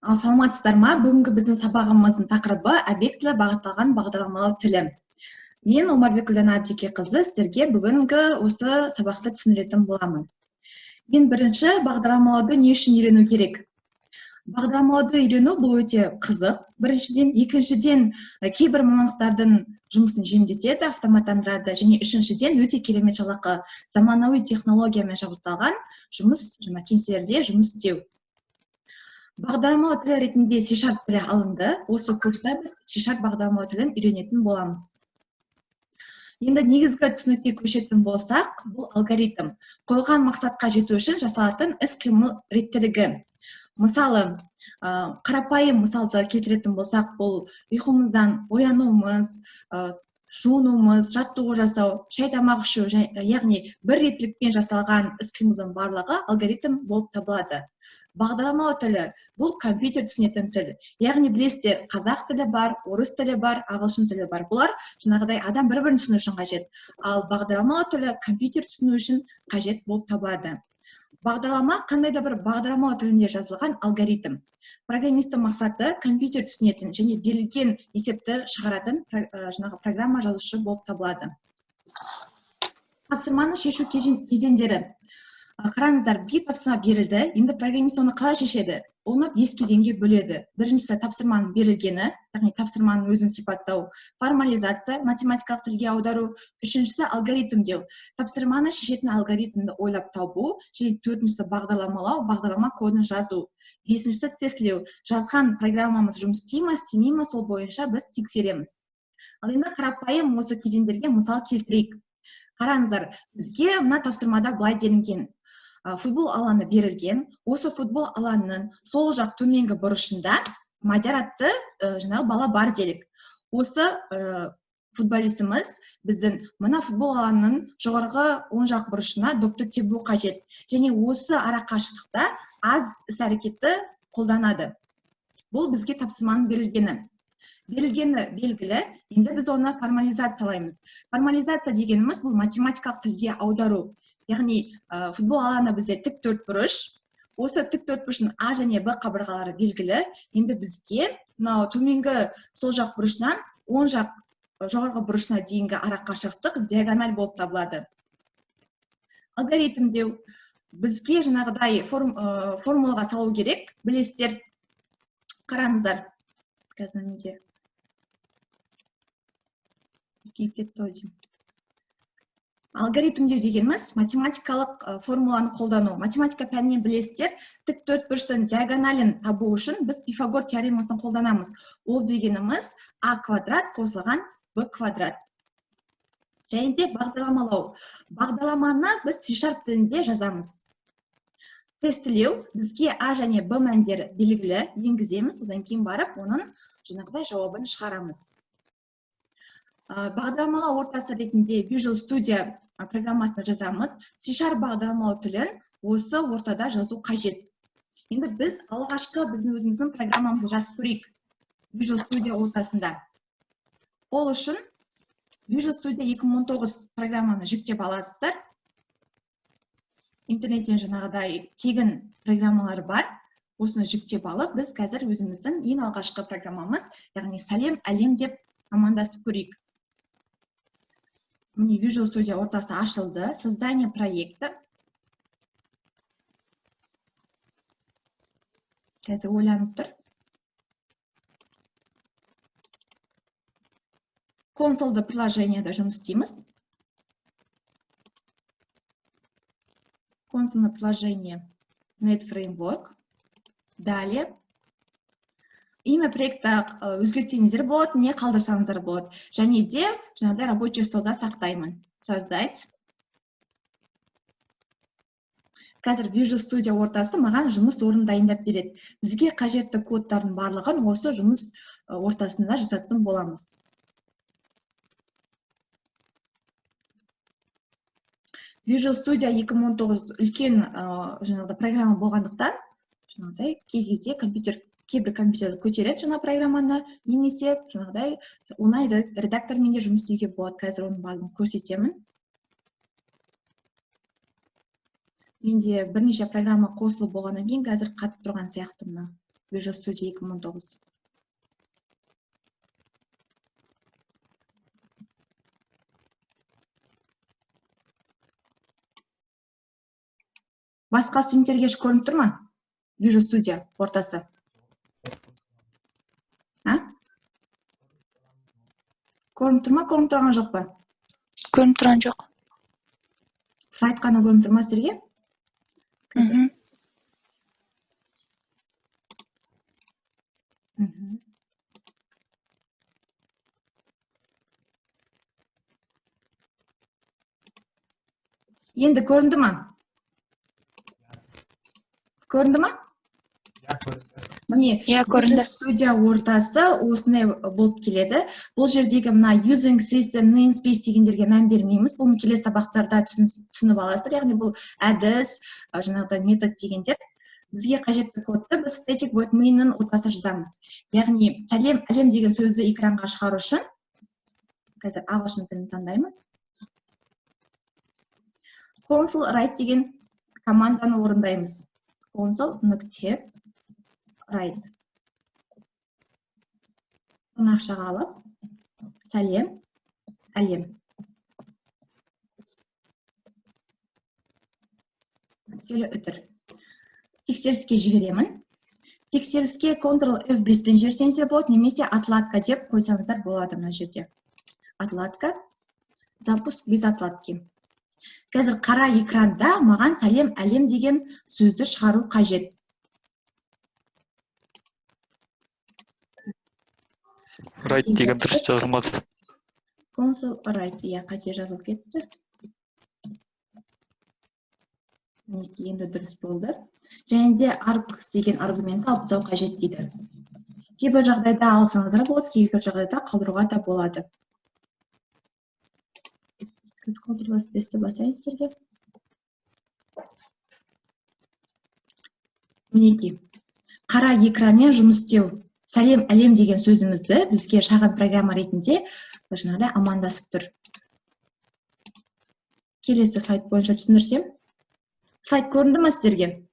Ал саламатсыздар ма? Бүгінгі біздің сабағымыздың тақырыбы объектілі бағытталған бағдарламалау тілі. Мен Омарбек Гүлдана Әбдікеқызы сіздерге бүгінгі осы сабақты түсіндіретін боламын. Ең бірінші бағдарламалауды не үшін үйрену керек? Бағдарламалауды үйрену бұл өте қызық. Біріншіден, екіншіден, кейбір мамандықтардың жұмысын жеңілдетеді, автоматтандырады, және үшіншіден, өте керемет жалақы, заманауи технологиямен жабдықталған жұмыс, жаңа кеңселерде жұмыс істеу. Бағдарламалау тілі ретінде C# тілі алынды. Осы курста біз C# бағдарламалау тілін үйренетін боламыз. Енді негізгі түсінікке көшетін болсақ, бұл алгоритм. Қойылған мақсатқа жету үшін жасалатын іс-қимыл реттілігі. Мысалы, қарапайым мысалды келтіретін болсақ, бұл ұйқымыздан оянуымыз, жуынуымыз, жаттығу жасау, шай тамақ ішу, яғни бір реттілікпен жасалған іс-қимылдың барлығы алгоритм болып табылады. Бағдарламалау тілі бұл компьютер түсінетін тіл. Яғни білесіздер, қазақ тілі бар, орыс тілі бар, ағылшын тілі бар. Бұлар жаңағыдай адам бір-бірін түсіну үшін қажет. Ал бағдарламалау тілі компьютер түсіну үшін қажет болып табылады. Бағдарлама қандай да бір бағдарламалау тілінде жазылған алгоритм. Программисттің мақсаты компьютер түсінетін және берілген есепті шығаратын жаңағы программа жазушы болып табылады. Тапсырманы шешу кезеңдері. Қараңыздар, бізге тапсырма берілді. Енді программист оны қалай шешеді? Оны 5 кезеңге бөледі. Біріншісі тапсырманың берілгені, яғни тапсырманың өзін сипаттау, формализация, математикалық тілге аудару, үшіншісі алгоритмдеу, тапсырманы шешетін алгоритмді ойлап табу, және төртіншісі бағдарламалау, бағдарлама кодын жазу, бесіншісі тестілеу, жазған программамыз жұмыс істей ма, істемей ма, сол бойынша біз тексереміз. Ал енді қарапайым осы кезеңдерге мысал келтірейік. Қараңыздар, бізге мына тапсырмада былай делінген. Футбол алаңы берілген. Осы футбол алаңының сол жақ төменгі бұрышында Мадияр атты жаңағы бала бар делік. Осы футболистіміз біздің мына футбол алаңының жоғарғы оң жақ бұрышына допты тебу қажет. Және осы ара қашықтықта аз іс-әрекетті қолданады. Бұл бізге тапсырманың берілгені. Берілгені белгілі, енді біз оны формализациялаймыз. Формализация дегеніміз бұл математикалық тілге аудару. Яғни футбол алаңы бізде тік төрт бұрыш. Осы тік төрт бұрыштың А және Б қабырғалары белгілі. Енді бізге мынау төменгі сол жақ бұрышынан оң жақ жоғарғы бұрышына дейінгі ара қашықтық диагональ болып табылады. Алгоритмдеу бізге жаңағыдай формулаға салу керек, білесіздер. Қараңыздар, қазір менде үлкейіп кетті ау деймін. Алгоритмдеу дегеніміз математикалық формуланы қолдану. Математика пәнінен білесіздер, тік төрт бұрыштың диагоналін табу үшін біз Пифагор теоремасын қолданамыз. Ол дегеніміз А квадрат қосылған Б квадрат. Және де бағдарламалау. Бағдарламаны біз C# тілінде жазамыз. Тестілеу бізге А және Б мәндері белгілі, енгіземіз, одан кейін барып оның жаңағыдай жауабын шығарамыз. Бағдарламалау ортасы ретінде Visual Studio программасында жазамыз. C# бағдарламалау тілін осы ортада жазу қажет. Енді біз алғашқы біздің өзіміздің программамызды жазып көрейік Visual Studio ортасында. Ол үшін Visual Studio 2019 программаны жүктеп аласыздар. Интернеттен жаңағыдай тегін программалар бар. Осыны жүктеп алып, біз қазір өзіміздің ең алғашқы программамыз, яғни Сәлем әлем деп амандасып көрейік. Міне Visual Studio ортасы ашылды. Создание проекта. Қазір ойланып тұр. Консольды приложениеда жұмыс істейміз. Консольное приложение Net Framework. Далее. Имя проекта өзгертсеңіздер болады, не қалдырсаңыздар болады. Және де жаңағыдай рабочий столда сақтаймын. Создать. Қазір Visual Studio ортасы маған жұмыс орнын дайындап береді. Бізге қажетті кодтардың барлығын осы жұмыс ортасында жасатын боламыз. Visual Studio 2019 үлкен жаңағыдай программа болғандықтан, жаңағыдай кей кезде кейбір компьютер көтереді жаңа программаны, немесе жаңағыдай оңай редактормен де жұмыс істеуге болады. Қазір оның барлығын көрсетемін. Менде бірнеше программа қосылып болғаннан кейін қазір қатып тұрған сияқты мына. Visual Studio 2019. Басқа студенттерге көрініп тұр ма Visual Studio ортасы? А? Көрініп тұр ма, көрініп тұрған жоқ па? Көрініп тұрған жоқ. Слайд қана көрініп тұр ма сіздерге? Мхм. Мхм. Енді көрінді ма? Көрінді ма? Иә, көрінді. Міне. Иә, көрінді. Студия ортасы осындай болып келеді. Бұл жердегі мына using system namespace дегендерге мән бермейміз. Бұны келесі сабақтарда түсініп аласыздар. Яғни бұл әдіс, жаңағыдай метод дегендер. Бізге қажетті кодты біз static void main-нің ортасына жазамыз. Яғни сәлем әлем деген сөзді экранға шығару үшін қазір ағылшын тілін таңдаймын. Console write деген команданы орындаймыз. Console нүкте write. Тырнақшаға алып, сәлем әлем. Нүктелі үтір. Тексеріске жіберемін. Тексеріске Ctrl F5 пен жіберсеңіздер болады, немесе отладка деп қойсаңыздар болады мына жерде. Отладка, запуск без отладки. Қазір қара экранда маған сәлем әлем деген сөзді шығару қажет. Write деген дұрыс жазылмады. Console write, иә, қате жазылып кетті. Мінекей, енді дұрыс болды. Және де args деген аргументті алып тастау қажет дейді. Кейбір жағдайда алсаңыздар болады, кейбір жағдайда қалдыруға да болады. Ctrl F5-ті басайын сіздерге. Мінекей, қара экранмен жұмыс істеу. Сәлем әлем деген сөзімізді бізге шағын программа ретінде жаңағыдай амандасып тұр. Келесі слайд бойынша түсіндірсем. Слайд көрінді ма сіздерге?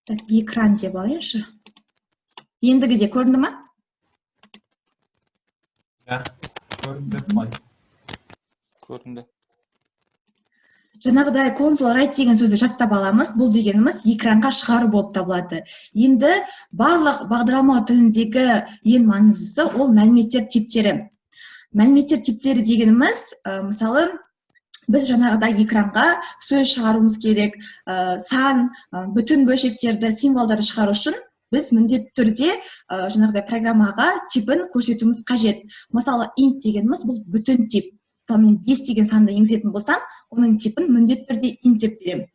Так, экран деп алайыншы. Ендігіде көрінді ма? Иә, көрінді. Слайд. Көрінді. Жаңағыдай console write деген сөзді жаттап аламыз. Бұл дегеніміз экранға шығару болып табылады. Енді барлық бағдарламалау тіліндегі ең маңыздысы ол мәліметтер типтері. Мәліметтер типтері дегеніміз, мысалы, біз жаңағыдай экранға сөз шығаруымыз керек, сан, бүтін бөлшектерді, символдарды шығару үшін біз міндетті түрде жаңағыдай программаға типін көрсетуіміз қажет. Мысалы, int дегеніміз бұл бүтін тип. Мысалы, мен 5 деген санды енгізетін болсам, оның типін міндетті түрде int деп беремін.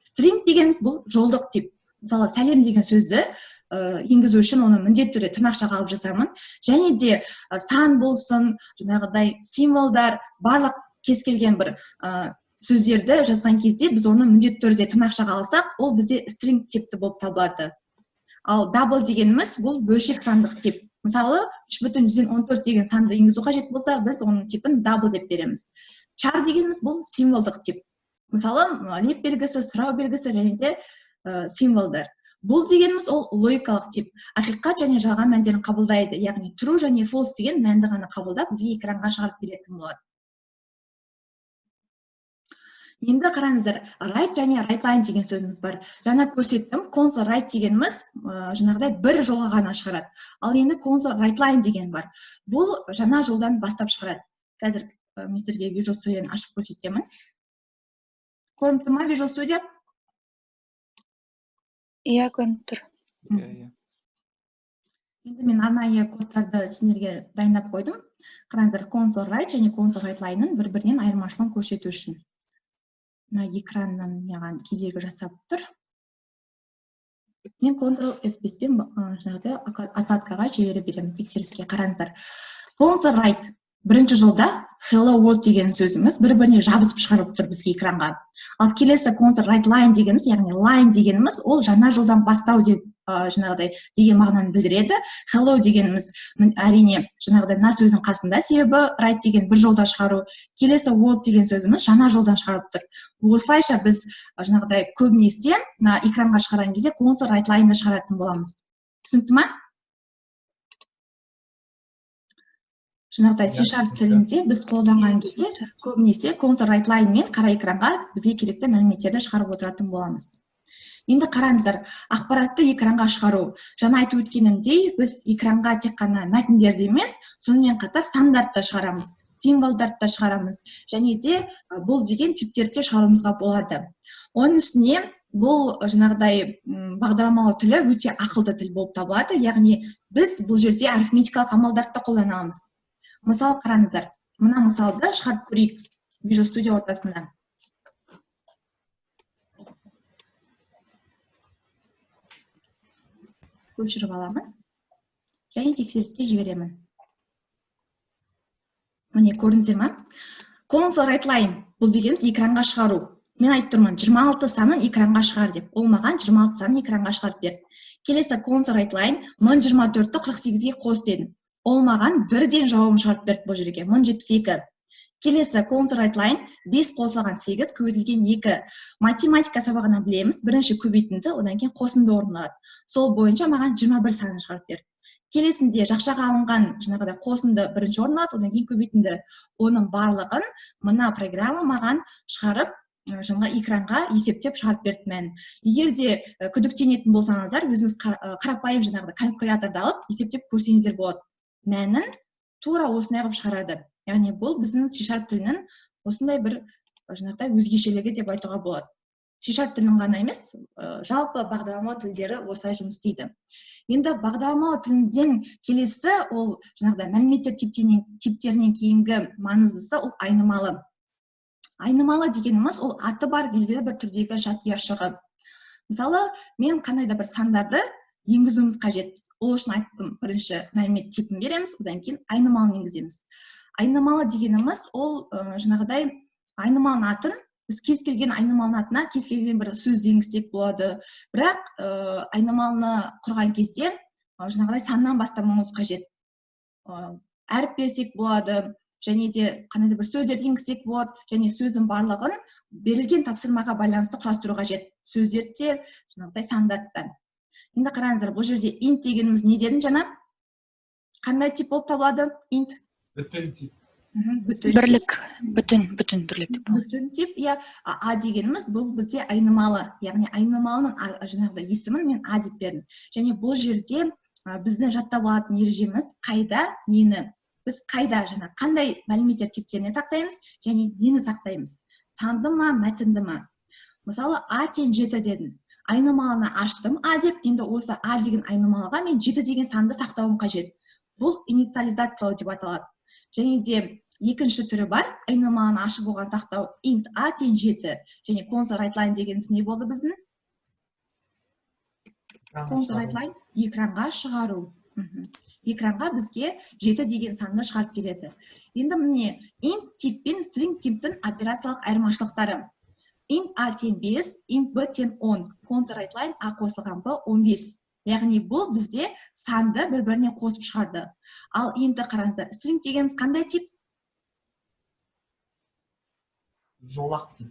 String дегеніміз бұл жолдық тип. Мысалы, сәлем деген сөзді енгізу үшін оны міндетті түрде тырнақшаға алып жазамын. Және де сан болсын, жаңағыдай символдар, барлық кез келген бір сөздерді жазған кезде біз оны міндетті түрде тырнақшаға алсақ, ол бізде string типті болып табылады. Ал double дегеніміз бұл бөлшек сандық тип. Мысалы, 3,14 деген санды енгізу қажет болса, біз оның типін double деп береміз. Char дегеніміз бұл символдық тип. Мысалы, леп белгісі, сұрау белгісі және де символдар. Бұл дегеніміз ол логикалық тип. Ақиқат және жалған мәндерін қабылдайды. Яғни true және false деген мәнді ғана қабылдап, бізге экранға шығарып беретін болады. Енді қараңыздар, write және write line деген сөзіміз бар. Жаңа көрсеттім, console write дегеніміз жаңағыдай бір жолға ғана шығарады. Ал енді console write line деген бар. Бұл жаңа жолдан бастап шығарады. Қазір мен сіздерге Visual Studio-ны ашып көрсетемін. Көрініп тұр ма Visual Studio? Иә, көрініп тұр. Иә, иә. Енді мен арнайы кодтарды сендерге дайындап қойдым. Қараңыздар, console write және console write line-ның бір-бірінен айырмашылығын көрсету үшін. Мына экраннан маған кедергі жасап тұр. Мен Ctrl F5 пен жаңағыдай отладкаға жібере беремін тексеріске. Қараңыздар. Console write бірінші жолда hello world деген сөзіміз бір-біріне жабысып шығарып тұр бізге экранға. Ал келесі console write line дегеніміз, яғни line дегеніміз ол жаңа жолдан бастау деп Жаңағыдай деген мағынаны білдіреді. Hello дегеніміз, әрине, жаңағыдай мына сөздің қасында, себебі write деген бір жолдан шығару. Келесі world деген сөзіміз жаңа жолдан шығарып тұр. Осылайша біз жаңағыдай көбінесе мына экранға шығарған кезде console write line-ды шығаратын боламыз. Түсінікті ма? Жаңағыдай C sharp тілінде біз қолданған кезде көбінесе console write line мен қара экранға бізге керекті мәліметтерді шығарып отыратын боламыз. Енді қараңыздар, ақпаратты экранға шығару. Жаңа айтып өткенімдей, біз экранға тек қана мәтіндерді емес, сонымен қатар сандарды да шығарамыз, символдарды да шығарамыз, және де бұл деген типтерді де шығаруымызға болады. Оның үстіне бұл жаңағыдай бағдарламалау тілі өте ақылды тіл болып табылады, яғни біз бұл жерде арифметикалық амалдарды да қолдана аламыз. Мысал, қараңыздар, мына мысалды шығарып көрейік Visual Studio ортасында. Көшіріп аламын және тексеріске жіберемін. Міне, көрдіңіздер ма? Console write line бұл дегеніміз экранға шығару. Мен айтып тұрмын, 26 санын экранға шығар деп. Ол маған 26 санын экранға шығарып берді. Келесі console write line 1024-ті 48-ге қос дедім. Ол маған бірден жауабын шығарып берді бұл жерге, 1072. Келесі console write line 5 қосылған 8 көбейтілген 2. Математика сабағынан білеміз, бірінші көбейтінді, одан кейін қосынды орындалады. Сол бойынша маған 21 санын шығарып берді. Келесінде жақшаға алынған жаңағыдай қосынды бірінші орындалады, одан кейін көбейтінді. Оның барлығын мына программа маған шығарып, жаңа экранға есептеп шығарып берді мәнін. Егер де күдіктенетін болсаңыздар, өзіңіз қарапайым жаңағыдай калькуляторды алып есептеп көрсеңіздер болады. Мәнін тура осындай қылып шығарады. Яғни бұл біздің C sharp тілінің осындай бір жаңағыдай өзгешелігі деп айтуға болады. C sharp тілінің ғана емес, жалпы бағдарламалау тілдері осылай жұмыс істейді. Енді бағдарламалау тілінден келесі ол жаңағыдай мәліметтер типтерінен кейінгі маңыздысы ол айнымалы. Айнымалы дегеніміз ол аты бар белгілі бір түрдегі жат ұяшығы. Мысалы, мен қандай да бір сандарды енгізуіміз қажет. Ол үшін айттым, бірінші мәлімет типін береміз, одан кейін айнымалыны енгіземіз. Айнымалы дегеніміз ол жаңағыдай айнымалының атын біз кез келген айнымалының атына кез келген бір сөзді енгізсек болады. Бірақ айнымалыны құрған кезде жаңағыдай саннан бастамауымыз қажет. Әріп берсек болады, және де қандай да бір сөздерді енгізсек болады, және сөздің барлығын берілген тапсырмаға байланысты құрастыру қажет. Сөздерді де, жаңағыдай сандарды да. Енді қараңыздар, бұл жерде int дегеніміз не дедім жаңа? Қандай тип болып табылады int? Бүтін тип. Бүтін. Бірлік, бүтін, бүтін бірлік деп. Бүтін тип, иә. А дегеніміз бұл бізде айнымалы, яғни айнымалының жаңағыдай есімін мен а деп бердім. Және бұл жерде біздің жаттап алатын ережеміз қайда нені, біз қайда жаңа қандай мәліметтер типтеріне сақтаймыз және нені сақтаймыз, санды ма, мәтінді ма. Мысалы, а тең 7 дедім. Айнымалыны аштым а деп, енді осы а деген айнымалыға мен 7 деген санды сақтауым қажет. Бұл инициализациялау деп аталады. Және де екінші түрі бар, айнымалыны ашып оған сақтау int а тең 7. Және console write line дегеніміз не болды біздің? Console write line экранға шығару. Экранға бізге 7 деген санды шығарып береді. Енді міне int тип пен string типтің операциялық айырмашылықтары. Int а тең 5, int b тең 10. Console write line а қосылған b 15. Яғни бұл бізде санды бір-біріне қосып шығарды. Ал енді қараңыздар, string дегеніміз қандай тип? Жолақ тип.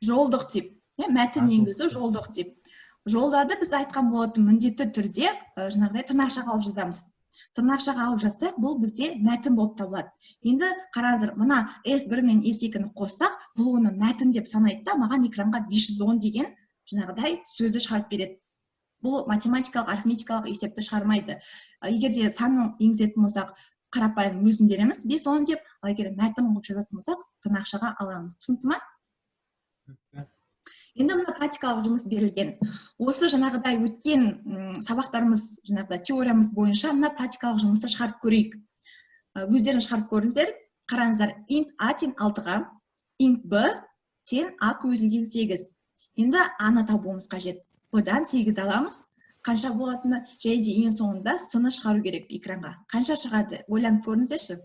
Жолдық тип. Иә, мәтін енгізу жолдық тип. Жолдарды біз айтқан болатын міндетті түрде жаңағыдай тырнақшаға алып жазамыз. Тырнақшаға алып жазсақ, бұл бізде мәтін болып табылады. Енді қараңыздар, мына S1 мен S2-ні қоссақ, бұл оны мәтін деп санайды да, маған экранға 510 деген жаңағыдай сөзді шығарып береді. Бұл математикалық, арифметикалық есепті шығармайды. Егер де санын енгізетін болсақ, қарапайым өзін береміз 5-10 деп, ал егер мәтін қылып жазатын болсақ, тырнақшаға аламыз. Түсінікті ма? Енді мына практикалық жұмыс берілген. Осы жаңағыдай өткен сабақтарымыз, жаңағыдай теориямыз бойынша мына практикалық жұмысты шығарып көрейік. Өздеріңіз шығарып көріңіздер. Қараңыздар, int а тең 6-ға, int b тең а көбейтілген 8. Енді а-ны табуымыз қажет. B-дан 8 аламыз, қанша болатыны, және де ең соңында с-ны шығару керек экранға. Қанша шығады? Ойланып көріңіздерші.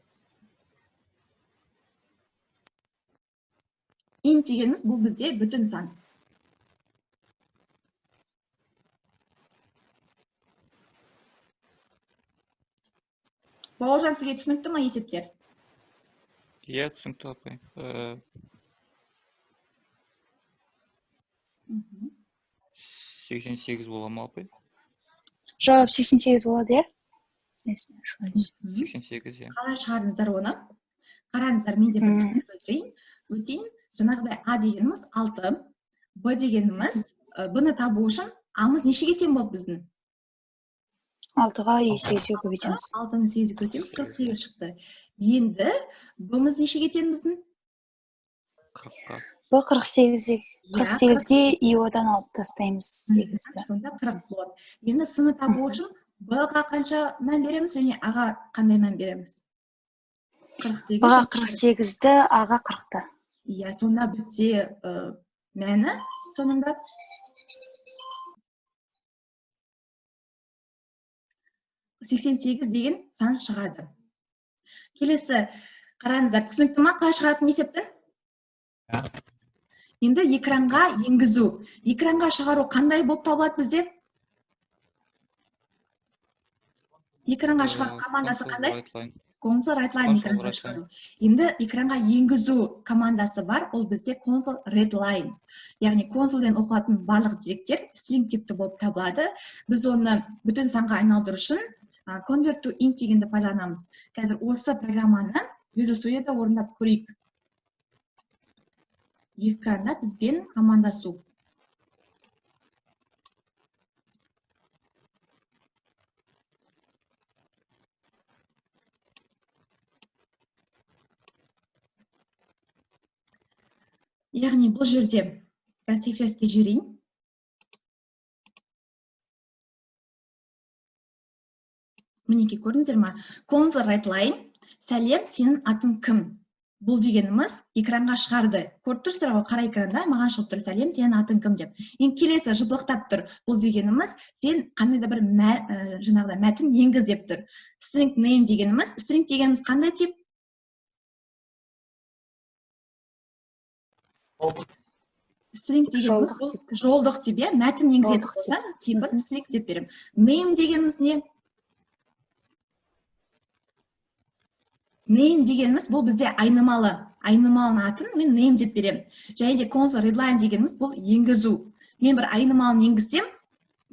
Int дегеніміз бұл бізде бүтін сан. Бауыржан, сізге түсінікті ма есептер? Иә, түсінікті, апай. 88 бола ма, апай? Жауап 88 болады, иә? 88, иә. Қалай шығардыңыздар оны? Қараңыздар, мен де бір түсіндіріп өтейін. Жаңағыдай А дегеніміз 6, Б дегеніміз, Б-ны табу үшін А-мыз нешеге тең болды біздің? 6-ға 8-ге көбейтеміз. 6-ны 8-ге көбейтеміз, 48 шықты. Енді Б-мыз нешеге тең біздің? 40-қа. Б 48-ге, 48-ге и одан алып тастаймыз 8-ді. Сонда 40 болады. Енді С-ны табу үшін Б-ға қанша мән береміз және А-ға қандай мән береміз? 48. Б-ға 48-ді, А-ға 40-ты. Иә, сонда бізде мәні соңында 88 деген сан шығады. Келесі, қараңыздар, түсінікті ма қалай шығатын есептің? Иә. Енді экранға енгізу. Экранға шығару қандай болып табылады бізде? Экранға шығару командасы қандай? Console WriteLine экранға шығару. Енді экранға енгізу командасы бар, ол бізде console readline. Яғни консольден оқылатын барлық деректер string типті болып табылады. Біз оны бүтін санға айналдыру үшін convert to int дегенді пайдаланамыз. Қазір осы программаны Visual Studio-да орындап көрейік. Экранда бізбен амандасу. Яғни бұл жерде контекстке жіберейін. Мінекей, көрдіңіздер ма? Console WriteLine, сәлем, сенің атың кім? Бұл дегеніміз экранға шығарды. Көріп тұрсыздар ғой, қара экранда маған шығып тұр, сәлем, сенің атың кім деп. Енді келесі жыпылықтап тұр. Бұл дегеніміз сен қандай да бір жаңағыдай мәтін енгіз деп тұр. String name дегеніміз, string дегеніміз қандай тип? String дегеніміз бұл жолдық тип, иә, мәтін енгізетін болсам, типін string деп беремін. Name дегеніміз не? Name дегеніміз бұл бізде айнымалы. Айнымалының атын мен name деп беремін. Және де console readline дегеніміз бұл енгізу. Мен бір айнымалын енгізсем,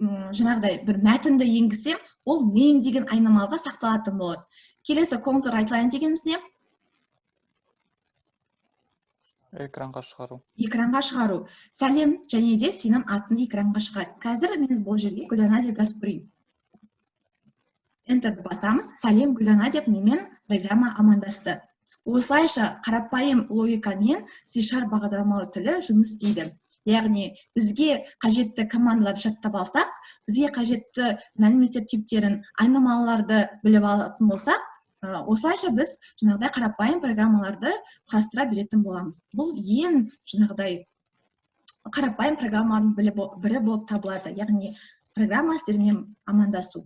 жаңағыдай бір мәтінді енгізсем, ол name деген айнымалыға сақталатын болады. Келесі console WriteLine дегеніміз не? Экранға шығару. Экранға шығару. Сәлем және де сенің атын экранға шығады. Қазір мен бұл жерге Гүлдана деп жазып көрейін. Enter-ді басамыз. Сәлем Гүлдана деп менімен программа амандасты. Осылайша қарапайым логикамен C# бағдарламалау тілі жұмыс істейді. Яғни бізге қажетті командаларды жаттап алсақ, бізге қажетті мәліметтер типтерін, айнымалыларды біліп алатын болсақ, осылайша біз жаңағыдай қарапайым программаларды құрастыра беретін боламыз. Бұл ең жаңағыдай қарапайым программалардың бірі болып табылады. Яғни программа сіздермен амандасу.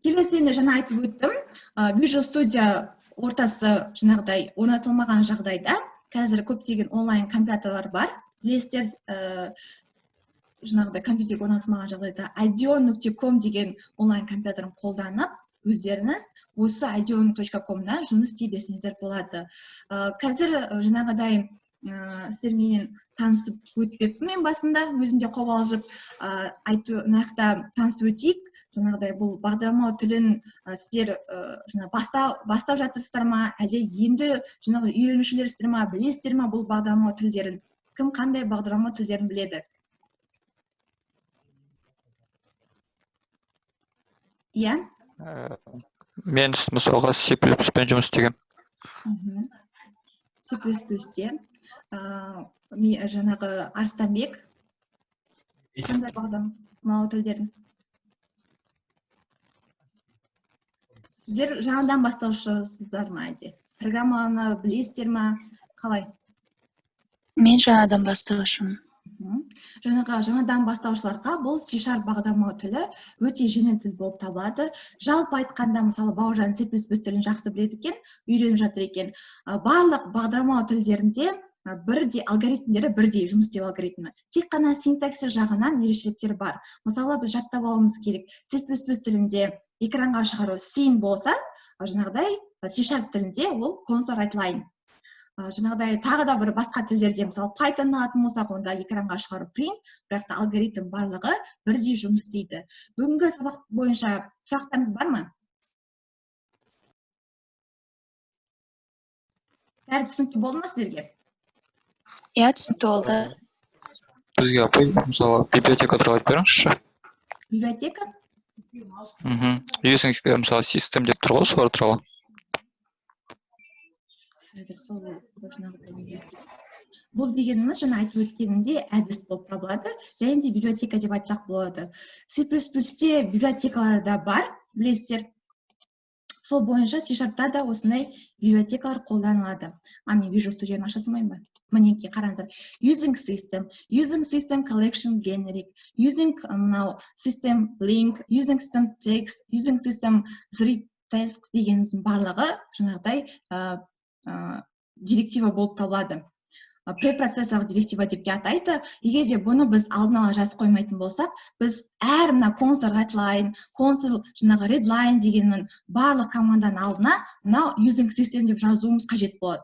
Келесі енді жаңа айтып өттім, Visual Studio ортасы жаңағыдай орнатылмаған жағдайда қазір көптеген онлайн компьютерлар бар. Білесіздер, жаңағыдай компьютерге орнатылмаған жағдайда ideon.com деген онлайн компьютерін қолданып, өздеріңіз осы ideon.com-да жұмыс істей берсеңіздер болады. Қазір жаңағыдай сіздерменен танысып өтпеппін мен басында, өзім де қобалжып, айту нақты танысып өтейік. Жаңағыдай бұл бағдарламалау тілін сіздер жаңа бастап жатырсыздар ма, әлде енді жаңағыдай үйренушілерсіздер ма, білесіздер ма бұл бағдарламалау тілдерін? Кім қандай бағдарламалау тілдерін біледі? Иә? Мен мысалға C++ пен жұмыс істегенмін. C++-те. Жаңағы Арыстанбек қандай бағдарламалау тілдерін? Сіздер жаңадан бастаушысыздар ма әлде? Программаны білесіздер ма? Қалай? Мен жаңадан бастаушымын. Жаңағы жаңадан бастаушыларға бұл C# бағдарламалау тілі өте жеңіл тіл болып табылады. Жалпы айтқанда, мысалы, Бауыржан C++ тілін жақсы біледі екен, үйреніп жатыр екен. Барлық бағдарламалау тілдерінде Бірдей алгоритмдері, бірдей жұмыс істеу алгоритмі. Тек қана синтаксис жағынан ерекшеліктер бар. Мысалы, біз жаттап алуымыз керек. C++ тілінде экранға шығару cin болса, жаңағыдай C# тілінде ол console write. Жаңағыдай тағы да бір басқа тілдерде, мысалы, Python алатын болсақ, онда экранға шығару print, бірақ та алгоритм барлығы бірдей жұмыс істейді. Бүгінгі сабақ бойынша сұрақтарыңыз бар ма? Бәрі түсінікті болды ма сіздерге? Иә, түсінікті болды. Бізге, апай, мысалы, библиотека туралы айтып беріңізші. Библиотека? Мхм. Using, мысалы, system деп тұр ғой, солар туралы. Қазір сол жаңағыдай. Бұл дегеніміз, жаңа айтып өткенімдей, әдіс болып табылады және де библиотека деп айтсақ болады. C++-те библиотекалар да бар, білесіздер. Сол бойынша C Sharp-та да осындай библиотекалар қолданылады. А мен Visual Studio-ны аша салмаймын ба? Мінекей, қараңыздар. Using system, using system collection generic, using мынау system LINQ, using system text, using system thread task дегеніміздің барлығы жаңағыдай директива болып табылады. Препроцессорлық директива деп те атайды. Егер де бұны біз алдын ала жазып қоймайтын болсақ, біз әр мына console write, console жаңағы readline дегеннің барлық команданың алдына мынау using system деп жазуымыз қажет болады.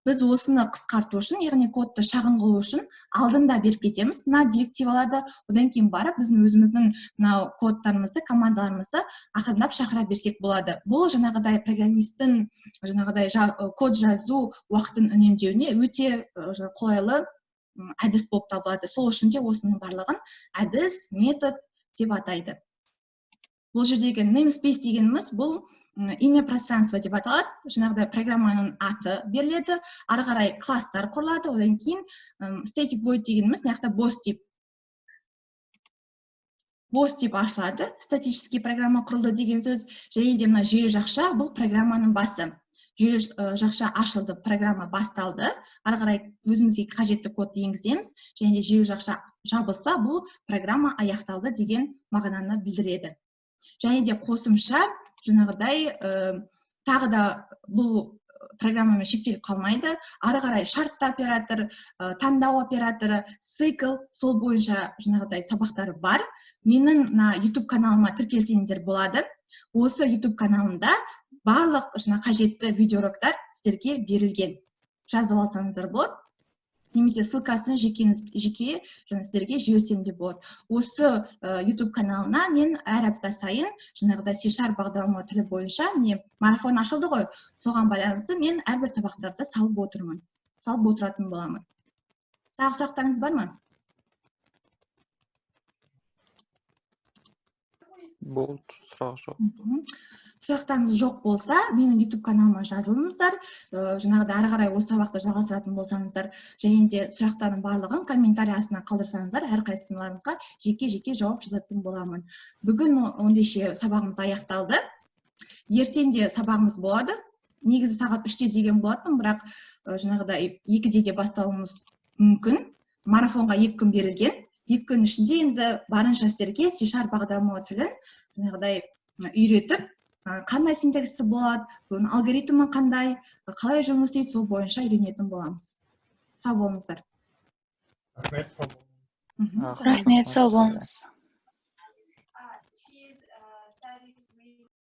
Біз осыны қысқарту үшін, яғни кодты шағын қылу үшін алдында беріп кетеміз мына директиваларды, одан кейін барып біздің өзіміздің мынау кодтарымызды, командаларымызды ақырындап шақыра берсек болады. Бұл жаңағыдай программисттің жаңағыдай код жазу уақытын үнемдеуіне өте қолайлы әдіс болып табылады. Сол үшін де осының барлығын әдіс, метод деп атайды. Бұл жердегі namespace дегеніміз бұл имя пространства деп аталады. Жаңағыдай программаның аты беріледі, ары қарай класстар құрылады, одан кейін static void дегеніміз мына жақта бос тип. Бос тип ашылады, статический программа құрылды деген сөз. Және де мына жүйелі жақша бұл программаның басы. Жүйелі жақша ашылды, программа басталды, ары қарай өзімізге қажетті кодты енгіземіз, және де жүйелі жақша жабылса, бұл программа аяқталды деген мағынаны білдіреді. Және де қосымша жаңағыдай тағы да бұл программамен шектеліп қалмайды, ары қарай шартты оператор, таңдау операторы, цикл, сол бойынша жаңағыдай сабақтар бар. Менің мына YouTube каналыма тіркелсеңіздер болады. Осы YouTube каналымда барлық жаңа қажетті видеоуроктар сіздерге берілген. Жазып алсаңыздар болады. Немесе ссылкасын жеке жаңа сіздерге жіберсем де болады. Осы YouTube каналына мен әр апта сайын жаңағыдай C Sharp бағдарлама тілі бойынша міне марафон ашылды ғой, соған байланысты мен әрбір сабақтарды салып отырмын, салып отыратын боламын. Тағы сұрақтарыңыз бар ма? Болды, сұрақ жоқ. Сұрақтарыңыз жоқ болса, менің YouTube каналыма жазылыңыздар. Жаңағыдай ары қарай осы сабақты жалғастыратын болсаңыздар, және де сұрақтардың барлығын комментарий астына қалдырсаңыздар, әрқайсыларыңызға жеке-жеке жауап жазатын боламын. Бүгін ондайше сабағымыз аяқталды. Ертең де сабағымыз болады. Негізі сағат 3-те деген болатын, бірақ жаңағыдай 2-де де бастауымыз мүмкін. Марафонға 2 күн берілген. 2 күн ішінде енді барынша сіздерге C Sharp бағдарламалау тілін жаңағыдай үйретіп, қандай синтаксисі болады, бұның алгоритмі қандай, қалай жұмыс істейді, сол бойынша үйренетін боламыз. Сау болыңыздар. Рахмет, сау болыңыз. Сау болыңыз. Рахмет, сау болыңыз.